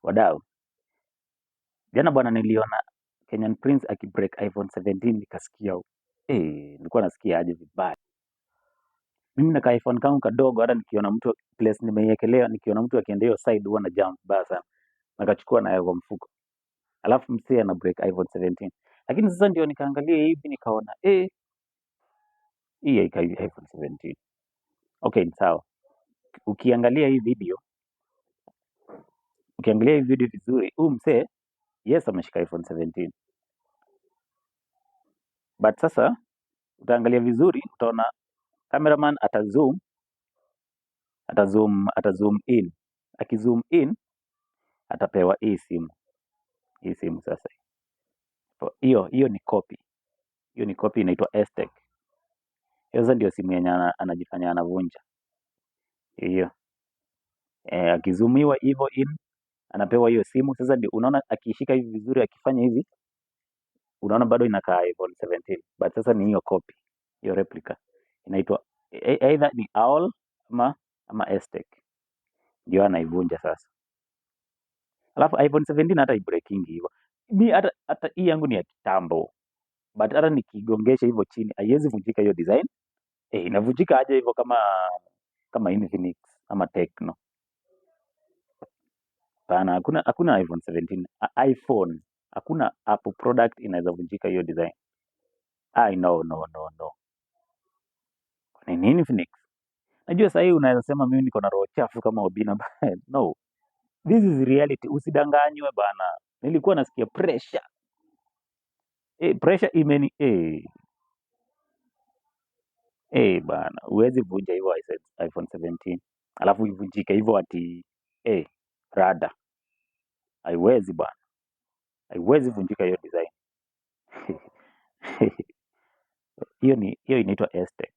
Wadau, jana bwana niliona Kenyan Prince akibreak iPhone 17 nikasikia nilikuwa nasikia aje vibaya. Mimi na ka iPhone kangu kadogo, hata nikiona mtu place nimeiekelea, nikiona mtu akienda hiyo side huwa na jump vibaya sana. Nakachukua nayo kwa mfuko. Alafu msee ana break iPhone 17. Lakini sasa ndio nikaangalia hivi nikaona hii haikai iPhone 17. Okay, ni sawa. Ukiangalia hii video vizuri, huyu msee, yes, ameshika iPhone 17. But sasa utaangalia vizuri, utaona cameraman atazoom, atazoom, atazoom in. Akizoom in atapewa hii simu. Hii simu sasa. Hiyo ni copy. Hiyo ni copy inaitwa Stec. Hiyo sasa ndio simu yenye anajifanya anavunja. Hiyo. Akizoomiwa hivyo in anapewa hiyo simu. Sasa ndio unaona akishika hivi vizuri, akifanya hivi, unaona bado inakaa iPhone 17, but sasa ni hiyo copy, hiyo replica inaitwa either ni AOL ama Stec, ndio anaivunja sasa. Alafu iPhone 17 hata ibreakingi hivyo. Mi hata hii yangu ni ya kitambo, but hata nikigongesha hivyo chini haiwezi vunjika hiyo design. Inavunjika aje hivyo kama Infinix ama Tecno? Hapana, hakuna iPhone 17, iPhone, hakuna Apple product inaweza vunjika hiyo design. I no, no, no, no. Ni Infinix. Najua sahii unaweza sema mimi niko na roho chafu kama Obina, but no. This is reality. Usidanganywe bana. Nilikuwa nasikia pressure. Pressure imeni bana, huwezi vunja hivyo iPhone 17. Alafu ivunjike hivyo ati rada. Haiwezi bana. Haiwezi vunjika hiyo design. Hiyo inaitwa Stec.